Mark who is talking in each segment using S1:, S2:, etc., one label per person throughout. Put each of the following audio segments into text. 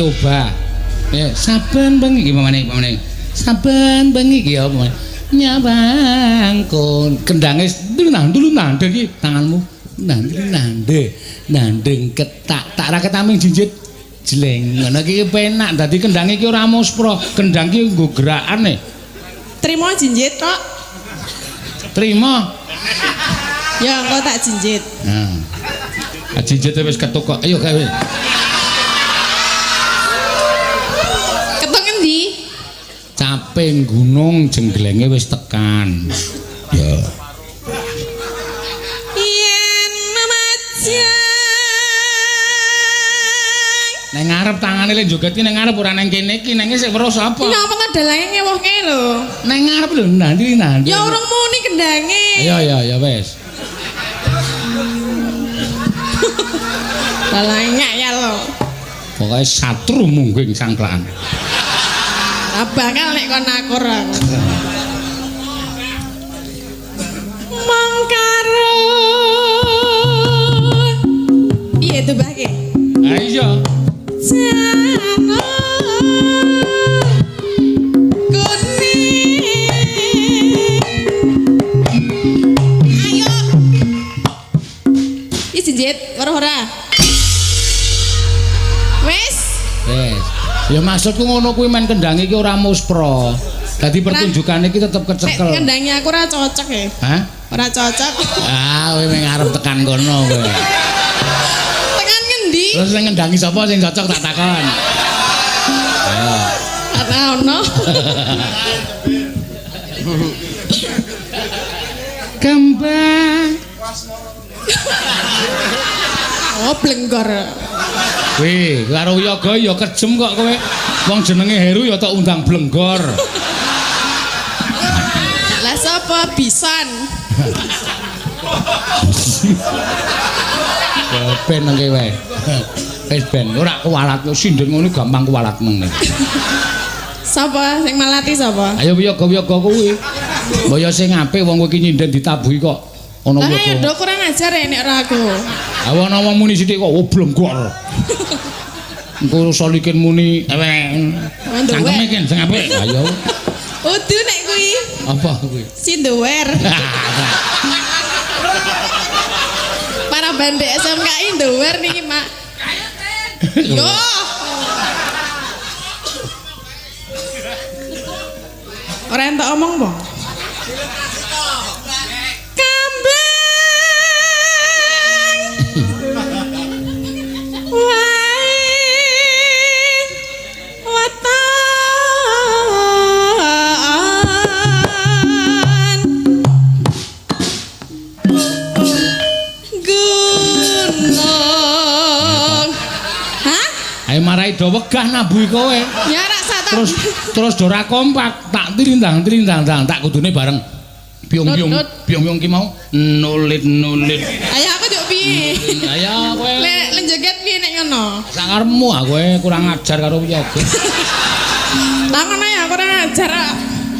S1: iki obah. Ya saben bengi iki pamane pamane. Saben bengi iki ya pamane. Nyawang kon kendange nandul nandhe iki tanganmu nandul nandhe nandheng ketak tak ra ketaming jinjit jleng ngono iki penak dadi kendange iki ora muspro kendang iki nggo gerakane.
S2: Trimo jinjit tok.
S1: Trimo.
S2: Ya engko tak jinjit.
S1: Nah. Jinjit wis ketuk kok. Ayo gawe.
S2: Ketuk ngendi?
S1: Caping gunung jengglenge wis tekan. Ya.
S2: Yen memajang.
S1: Neng ngarep tangane le joget ki neng ngarep ora neng kene iki neng sik weruh sapa?
S2: Napa ta dalange ngewohke lho.
S1: Neng ngarep lho nanti nanti.
S2: Ya urung muni kendange.
S1: Ayo ya ya wis.
S2: Dalange ya lho.
S1: Pokoke satru mungging sangklaan.
S2: Lah bakal nek kon akur aku. Mong karo. Piye tubake?
S1: Ha iya.
S2: Ayo. Iki jinjit weruh ora? Wis.
S1: Wis. Ya maksudku ngono kuwi men kendang iki ora muspro. Dadi pertunjukane iki tetep kecekel.
S2: Nek kendange aku ora cocok ya.
S1: Hah?
S2: Ora cocok.
S1: Ah, kowe mung arep tekan kono kowe.
S2: Tekan ngendi?
S1: Terus sing ngendangi sapa sing cocok tak takon. Ayo.
S2: Ora ono.
S1: Kembang.
S2: Oh, blenggor.
S1: Wih, karo yoga ya kejem kok kowe. Wong jenenge Heru ya tak undang blenggor.
S2: Lah sapa bison?
S1: Ya ben nang kowe. Wis ben ora kuwalat sinden ngono gampang kuwalat nang.
S2: Sapa sing malati sapa?
S1: Ayo yoga-yoga kuwi. Mbok ya sing apik wong kowe iki nyinden ditabuhi kok. Ana
S2: yoga. Lah ya kurang ajar nek ora aku.
S1: Ha ana wong muni sithik kok oh blenggor. Engko solikin muni ewek. Cangkeme ki sing apik. Ayo.
S2: Udu nek kuwi.
S1: Apa kuwi?
S2: Sindower. Para bandek SMKI ndower niki, Mak. Yo. Ora entuk omong, po. Kambang. Wae weton gunung. Hah?
S1: Ayo marai do wegah nabuhi kowe.
S2: Ya ora sak
S1: terus terus do ora kompak, tak tirindang-tirindang tak kudune bareng. Biung-biung, biung-biung ki mau nulit-nulit.
S2: Ayo aku njuk piye?
S1: Ayo kowe.
S2: Lek joget piye nek ngono?
S1: Sakarepmu ah kowe kurang ajar karo yoga.
S2: Lah ngono ya kurang ajar.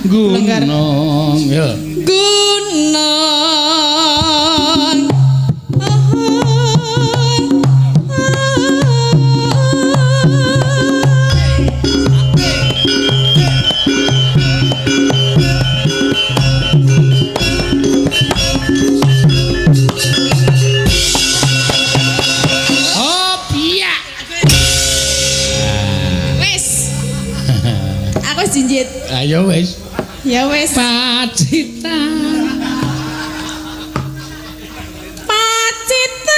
S1: Gunung ya.
S2: Gunung. Jinjit.
S1: Ayo wis.
S2: Ya wis.
S1: Pacitan.
S2: Pacitan.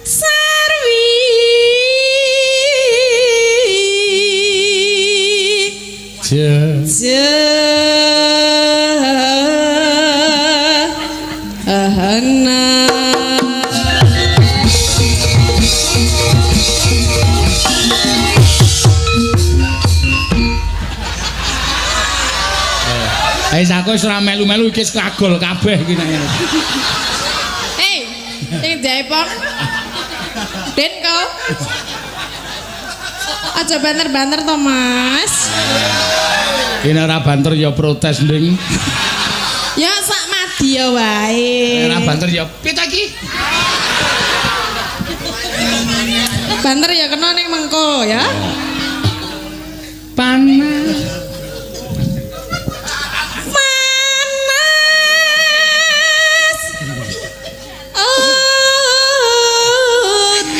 S2: Sarwi.
S1: Je.
S2: Je. Ahana.
S1: Wis aku wis ora melu-melu iki wis kagol kabeh iki nek ngene.
S2: Hei, sing jaipong. Den kau. Aja banter-banter to, Mas.
S1: Ini ora banter ya protes, Nding.
S2: Ya sak madya wae.
S1: Ora banter ya piye ta iki?
S2: Banter ya kena ning mengko ya.
S1: Panas.
S2: Panas.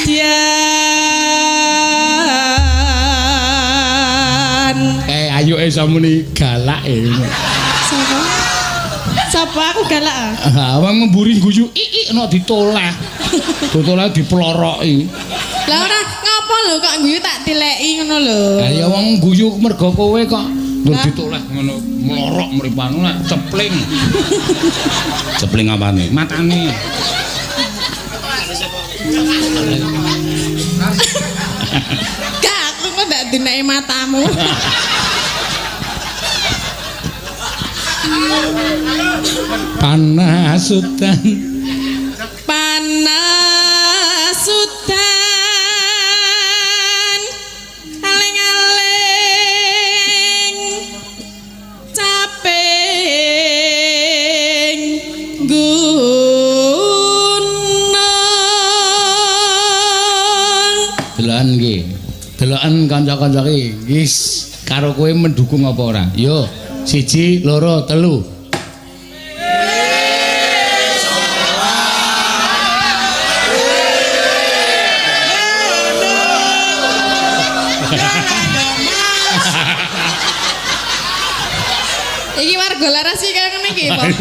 S2: Udan.
S1: Ayo samuni galak e.
S2: Sapa? Sapa aku galak ah?
S1: Wong mburi guyu ik no ditoleh. Ditoleh diploroki.
S2: Lah ora ngapa lho kok guyu tak tileki ngono lho.
S1: Lah ya wong guyu mergo kowe kok lho ditoleh ngono mlorok mripatmu lek cepling. Cepling apane? Matane.
S2: Gak aku kok ndak dineki matamu.
S1: Panas udan.
S2: Panas udan. Aling-aling caping gunung.
S1: Deloken iki. Deloken kanca-kanca iki. Wis karo kowe mendukung apa ora? Yo, 1 2 3.
S2: Iki warga laras iki kaya ngene iki, Pak.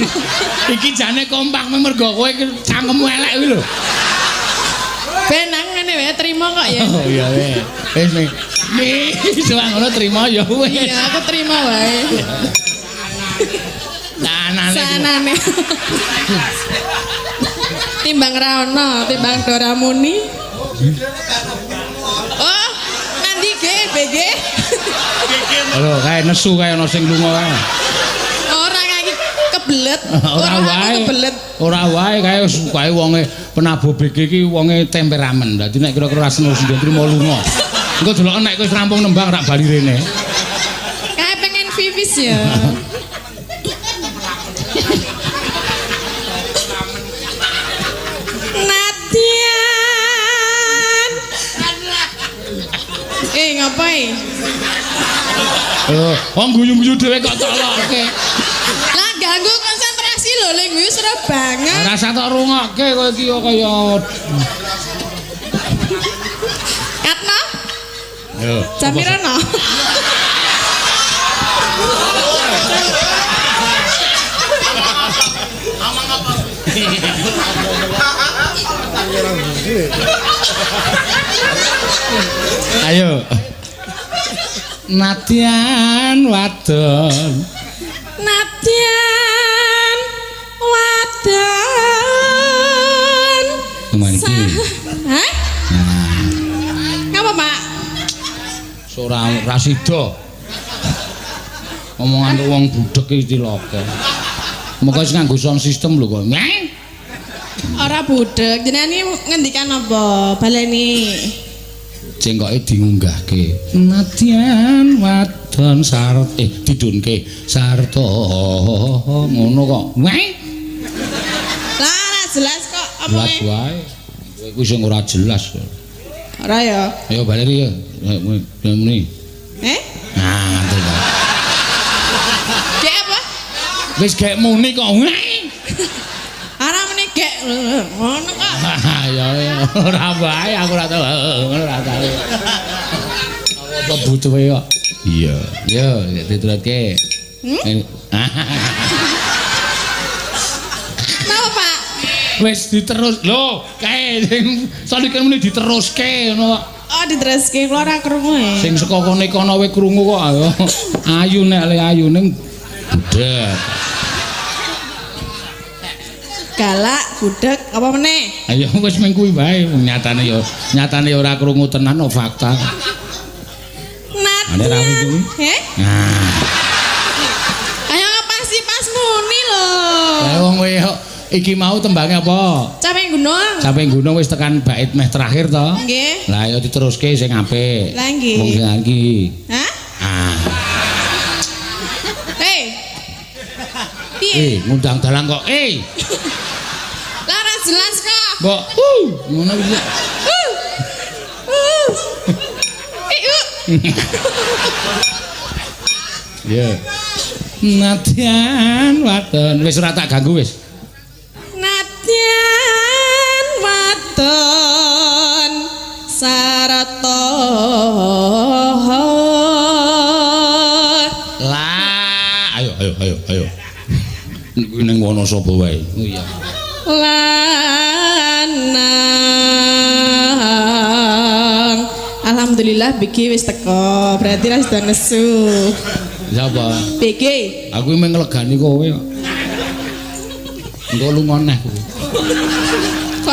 S1: Iki jane kompak mergo kowe cangkemmu elek kuwi lho.
S2: Ben aku ngene wae trimo kok ya.
S1: Oh iya wae. Wis nih. Nih, soal ngono trimo ya wis.
S2: Iya, aku trimo wae.
S1: Sanane.
S2: Sanane. Timbang ra ono, timbang ora muni. Oh, nanti G BG.
S1: Lho, kae nesu kae ana sing lunga kae.
S2: Ora kae kebelet.
S1: Ora wae.
S2: Kebelet.
S1: Ora wae kae kae wonge penabuh BG iki wonge temperamen. Dadi nek kira-kira ra seneng sing trimo lunga. Engko deloken nek wis rampung nembang rak bali rene.
S2: Kae pengen vivis ya. Nadian. Ngapain?
S1: Oh, wong guyu-guyu dhewe kok coloke.
S2: Lah ganggu konsentrasi lho, lek guyu seru banget.
S1: Ora usah tok rungokke kowe iki kaya
S2: Katno?
S1: Yo.
S2: Jamirono.
S1: Ayo. Nadyan wadon.
S2: Nadyan wadon.
S1: Kemana iki?
S2: Hah?
S1: Nah.
S2: Ngapa, Pak?
S1: Ora rasida. Omongan wong budhek iki cilaka. Moko wis nganggo sound system lho kok.
S2: Ora budhek. Jenengan iki ngendikan apa? Baleni.
S1: Cengkoke diunggahke. Nadyan wadon sart didunke sarta ngono kok. Weh.
S2: Lah ora jelas kok omonge.
S1: Jelas wae. Kowe kuwi sing ora jelas.
S2: Ora ya.
S1: Ayo baleni ya. Muni.
S2: Eh?
S1: Nah, terus.
S2: Gek apa?
S1: Wis gek muni kok. Weh.
S2: Ora muni gek ngono kok.
S1: Ya ora wae aku ora tau ngono ora tau. Apa butuhe kok. Iya. Yo diturutke.
S2: Napa, Pak?
S1: Wis diterus. Lho, kae sing salikan muni diteruske ngono kok.
S2: Oh, diteruske kula ora krungu e.
S1: Sing saka kene kono wae krungu kok. Ayu nek le ayu ning budhek.
S2: Galak, budhek, apa meneh?
S1: Ayo wis mung kuwi wae nyatane ya, nyatane ora krungu tenan no fakta.
S2: Nadyan. Heh?
S1: Nah.
S2: Ayo pasti pas muni lho.
S1: Lah wong kowe iki mau tembange apa?
S2: Caping Gunung.
S1: Caping Gunung wis tekan bait meh terakhir to?
S2: Nggih.
S1: Lah ayo diteruske sing apik.
S2: Lah nggih.
S1: Wong sing iki.
S2: Hah?
S1: Ah.
S2: Hei. Piye?
S1: Ngundang dalang kok. Eh.
S2: Lah ora jelas kok.
S1: Mbok, ngono iki. Ya. Nadyan wadon wis ora tak ganggu wis.
S2: Nadyan wadon sarata.
S1: Lah, ayo ayo ayo ayo. Kuwi ning Wonosobo wae. Oh iya.
S2: Lanang. Alhamdulillah BG wis teko. Berarti ra sudah nesu.
S1: Siapa?
S2: BG.
S1: Aku mung nglegani kowe kok. Engko lunga neh kowe.